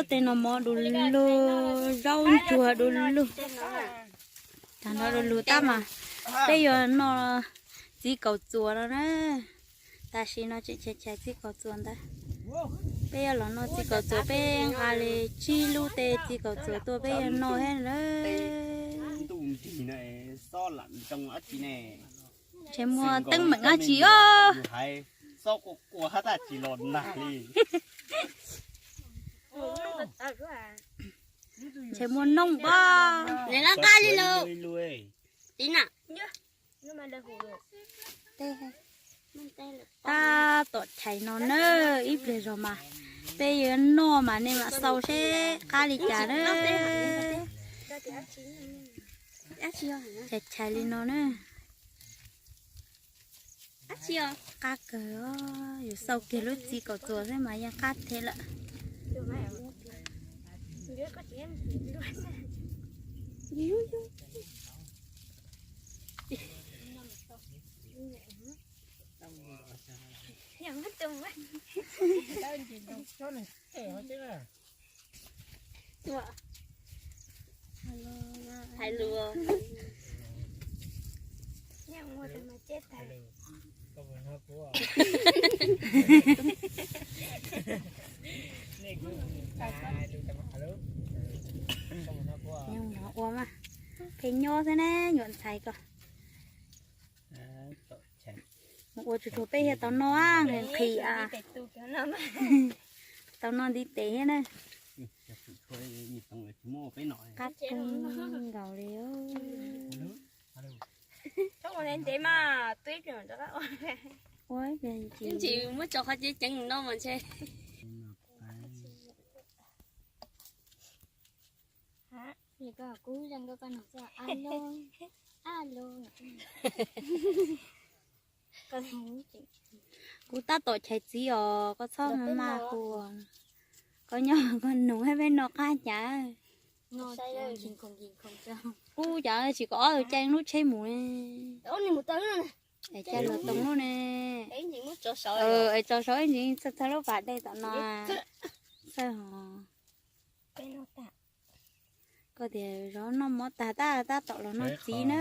Tej no mov du lug, zaub ntsuag du lug. Tag nrho du lug tab mas peb yuav noj txiv kaum txuas no na. Tam sim no tseem chais chais txiv kaum txuas ntawd. Peb yuav los noj txiv kaum txuas, peb nqa li tsib lub tej txiv kaum txuas tuaj peb yuav noj thiab na. Ntshe muaj teeb meem dab tsi os. Ntshe muaj noog pob. Nws laj qab li lawm. Tab tom chais no na, ib pliag zog mas peb yuav noj mas nej mam xauj seb qab li cas na. Chais chais li no na. Qab kawg, yus xauj kiag lub txiv kaum txuas xwb mas yeej qab thiab lawm. Hais lus. Ua mas, peb nyob xwb ne, nyuam ntxhais ko. Mus ua tsuag tsuag peb thiaj tau noj, nqhis nqhis a. Tau noj ntiv tes thiab na. Qab kawg nkaus li. Ua ntsis muab tso qhov ceev ceev no mas ntshe. Kuv tab tom chais txiv os, koj txhob maj hu. Koj nyob koj nug thiab peb noj qab cas. Kuv cov tsis kom ob tug caij lub tsheb mus ne. Es caij los toom lub ne. Es tso saud ib ntsis txhawj txhawj lub pas dej tom no. Txhawj hos. Koj tias zov noj mov tag tab tab tom los noj txiv na.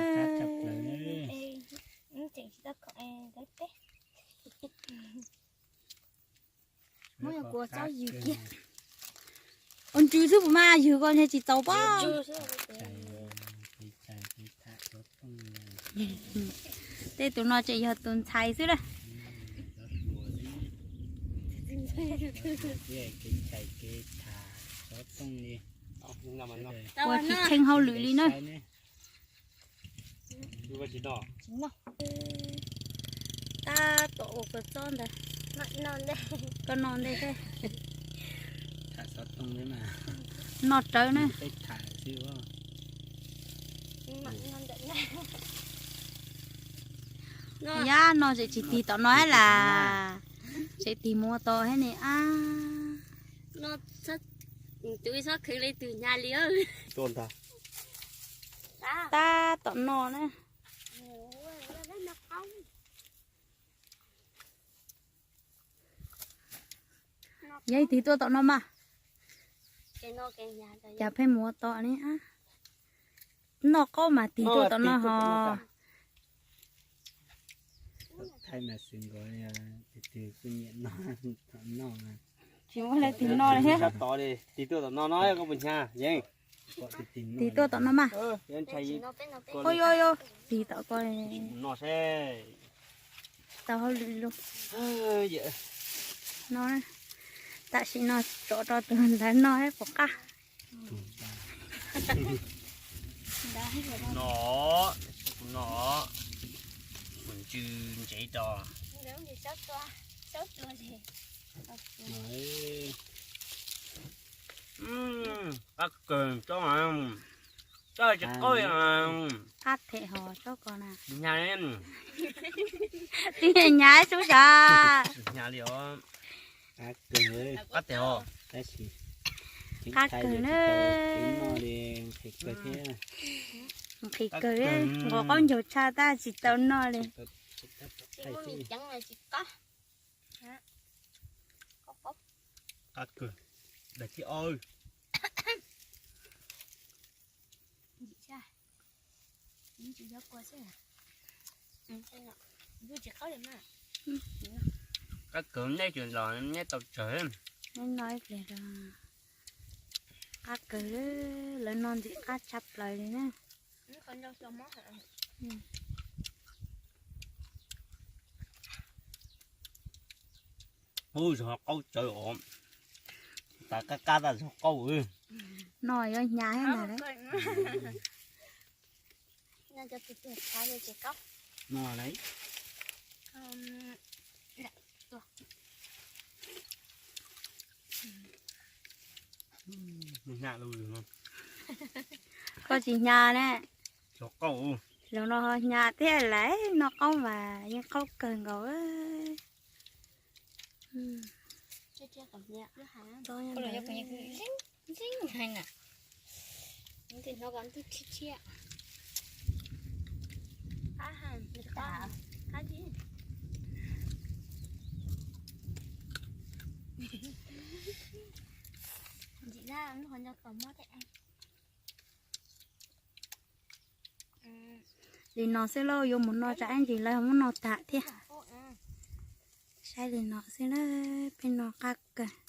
Ua ntsws xwb puas mas, ywg ko ntshe tsis txaus pob. Tej tus no tseem yog tus ntxhais xwb na. Ua tsis tsheej hauj lwm li na. Tab tom ua kua txob ntawd. Koj noj ntej thiab. Noj rawv na. Yab no tseem tsis tig tom no thiab las. Tseem tig mus ua tod thiab ne ab. Tab tom no na. Yog tig tuaj tom no mas. Cas pheej mus ua tod ne ab. Noj qaub mas tig tuaj tom no hos. Tsis muaj leej twg noj li thiab. Tig tuaj tom no no koj puas hnyav yeej. Tig tuaj tom no mas. Ua yuav yuav tig tom ko. Tau hauj lwm lus. No, tam sim no tso rau tus ntawd noj puas qab. No, no, mus ntsws ntsev tos. Qab kawg tsob, tsob tsis qaub. Qab phem hos tsob ko na. Hnyav li. Twb hnyav sub sav. Hnyav li os. Qab tes os. Qab kawg na. Nqhis kawg, nqos qaub ncaug tshaj tab tsis tau noj li. Qab kawg, daim thib ob. Qab kawg nej tseem los nej tau tsawg. No ib pliag rau. Qab kawg, lawv no ntxim qab tshaj plaws li na. Ub, zog qaub tsawv os. Tas qab qab tas zog qaub. No yuav hnyav thiab na. Koj tsis hnyav ne. Zaum no ho hnyav thiab lawm, no qaub mas yeej qaub kawg nkaus. Li no xwb lauj, yuav mus no tsam ib ntsis lawv muab no tag thiab. Saib li no xwb na, peb no qab kawg.